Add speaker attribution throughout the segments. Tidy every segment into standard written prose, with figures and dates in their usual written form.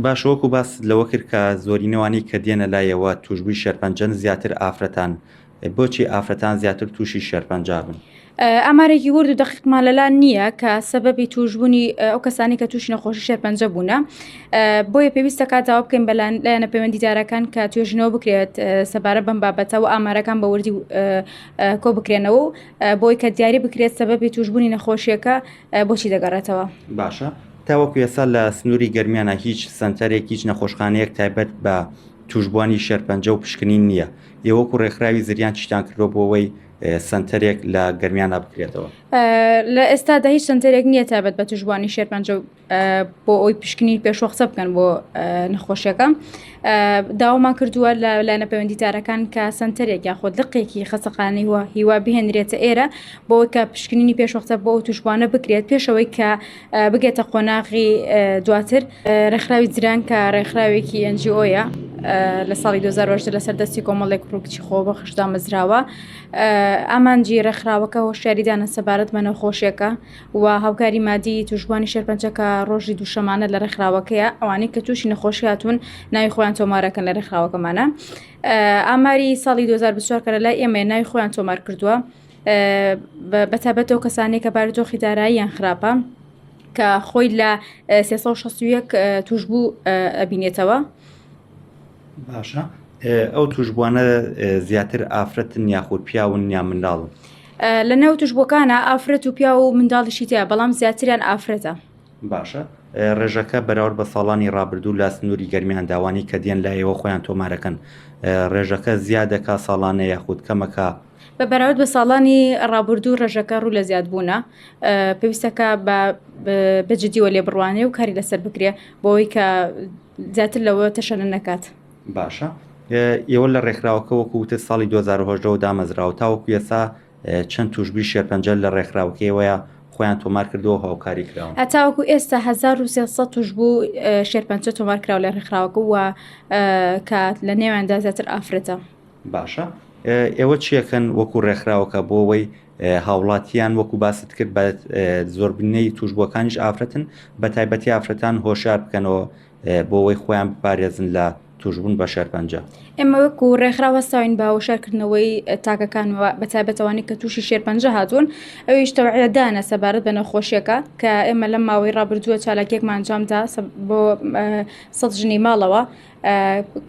Speaker 1: باشە وەکو باست لەوە کرد کە زۆرینەوانی کە دێنە لایەوە توشبووی شێرپەنجەن زیاتر ئافرەتان بۆچی ئافرەتان زیاتر تووشی شێرپەنجە بن؟
Speaker 2: ئامارێکی ورد و دەقیقمان لەلا نییە کە سەبەبی توشبوونی ئەو کەسانی کە تووشی نەخۆشی شێرپەنجە بوونە بۆیە پێویستە کات داوا بکەین بە لایەنە پەیوەندیدارەکان کە توێژینەوە بکرێت سەبارەت بەم بابەتە و ئامارەکان بە وردی کۆ بکرێنەوە و بۆی کە دیاری بکرێت سەبەبی توشبوونی نەخۆشیەکە بۆچی دەگەڕێتەوە.
Speaker 1: باشە تاوەکو ئێستا لە سنووری گەرمیانە هیچ سەنتەرێک هیچ نەخۆشخانەیەک تایبەت بە توشبووانی شێرپەنجە و پشکنین نییە ئێوە وەکو ڕێکخراوی زریان چیتان کردووە بۆ ئەوەی سەنتەرێک لە گەرمیانە بکرێتەوە؟
Speaker 2: لە ئێستادا هیچ سەنتەرێک نییە تایبەت بە توشبووانی شێرپەنجە بۆ ئەوی پشکنین پێشوەختە بکەن بۆ نەخۆشیەکە داوامان کردووە لە لایەنە پەیوەندیدارەکان کە سەنتەرێک یاخود لقێکی خەسەخانەی وە هیوا بهێنرێتە ئێرە بۆ کە پشکنینی پێشوەختە بۆ ئەو توشبووانە بکرێت پێشەوەی کە بگێتە قۆناغی دواتر. ڕێکخراوی جران کە ڕێکخراوێکی NGO یە لە ساڵی 2010 لەسەر دەستی کۆمەڵێک کوڕ و کچی خۆبەخش دامەزراوە. ئامانجی ڕێکخراوەکە هۆشیاریدانە سەبارەت بە نەخۆشیەکە و هاوکاری مادی توشبووانی شێرپەنجە کە ڕۆژی دووشەمانە لە ڕێکخراوەکەیە ئەوانەی کە تووشی نەخۆشی هاتوون ناوی خۆیان تۆمارەکەن لە ڕێکخراوەکەمانە. ئاماری ساڵی 2024 کە لە لای ئێمەیە ناوی خۆیان تۆمار کردووە بەتایبەت ئەو کەسانەی کە بارودۆخی داراییان خراپە کە خۆی لە 361 توشبوو ئەبینێتەوە.
Speaker 1: باشە ئەو توشبووانە زیاتر ئافرەتن یاخود پیاون یا منداڵن؟
Speaker 2: لە نێو توشبووەکانە ئافرەت و پیاو و منداڵیشی تیا بەڵام زیاتریان ئافرەتە.
Speaker 1: باشە ڕێژەکە بەراورد بە ساڵانی ڕابردوو لە سنووری گەرمیان داوانی کە دێن لای ئێوە خۆیان تۆمارەکەن ڕێژەکە زیادەکا ساڵانە یاخود کەمەکا؟
Speaker 2: بە بەراورد بە ساڵانی ڕابردوو ڕێژەکە ڕوو لە زیادبوونە پێویستەکە بە بە جدیوە لێ بڕوانێ و کاری لەسەر بکرێ بۆ ئەوەی کە زیاتر لەوە تەشەنە نەکات.
Speaker 1: باشە ئێوە لە ڕێکخراوەکە وەکو وتت ساڵی 2018 دامەزراوە تاوەکو ئێستا چەند توشبووی شێرپەنجە لە ڕێکخراوەکەی ئێوەیە خۆیان تۆمار کردووە و هاوکاری کراون؟
Speaker 2: هەتاوەکو ئێستا 1300 توشبوو شێرپەنجە تۆمار کراوە لە ڕێکخراوەکە و کە لە نێویاندا زیاتر ئافرەتە.
Speaker 1: باشە ئێوە چیەکەن وەکو ڕێکخراوەکە بۆ ئەوەی هاوڵاتیان وەکو باست کرد بە زۆربینەی توشبووەکانیش ئافرەتن بە تایبەتی ئافرەتان هۆشیار بکەنەوە بۆ ئەوەی خۆیان بپارێزن لە توشبوون بە شێرپەنجە؟
Speaker 2: ئێمە وەکو ڕێکخراو هەستاوین بە هۆشیارکردنەوەی تاکەکان و بە تایبەت ئەوانەی کە تووشی شێرپەنجە هاتوون ئەویش تەوعیەدانە سەبارەت بە نەخۆشیەکە کە ئێمە لەم ماوەی ڕابردووە چالاکیەکمان ئەنجامدا بۆ سەد ژنی ماڵەوە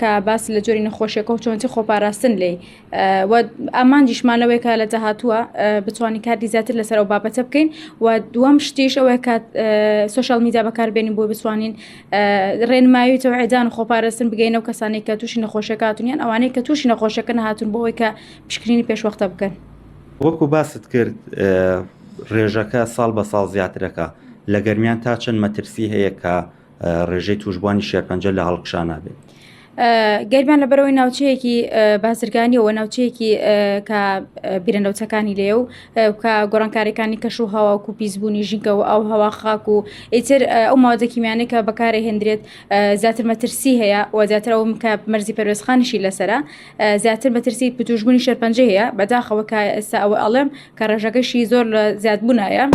Speaker 2: کە باس لە جۆری نەخۆشیەکە و چۆنتی خۆپاراستن لێی و ئامانجیشمان لەوەیە کە لە داهاتووە بتوانین کاری زیاتر لەسەر ئەو بابەتە بکەین و دووەم شتیش ئەوەیە کە سۆشیال میدیا بەکاربێنین بۆ بتوانین ڕێنمایی و تەوعیدان و خۆپارستن بگەینەوە کەسانی کە تووشی نەخۆشیەکە هاتوون یان ئەوانەی کە تووشی نەخۆشیەکە نەهاتوون بۆ ئەوەی کە پشکنینی پێشوەختە بکەن.
Speaker 1: وەکو باست کرد ڕێژەکە ساڵ بە ساڵ زیاترەکە لە گەرمیان تا چەند مەترسی هەیە کە ڕێژەی تووشبووانی شێرپەنجە لە هەڵکشانا بێت؟
Speaker 2: گەرمیان لەبەرەوەی ناوچەیەکی بازرگانیەوە ناوچەیەکی کە بیرە نەوتەکانی لێ و کە گۆڕانکاریەکانی کەش و هەوا و پیسبوونی ژینگە و ئەو هەوا خاک و ئیتر ئەو مادە کیمیانەی کە بەکارە هێندرێت زیاتر مەترسی هەیە و زیاتر ئەو کە مەرزی پەروێزخانیشی لەسرە زیاتر مەترسی پتوشبوونی شێرپەنجە هەیە بەداخەوە کە ئێستا ئەوە ئەڵێم کە ڕێژەکەشی زۆر لە زیادبوونایە.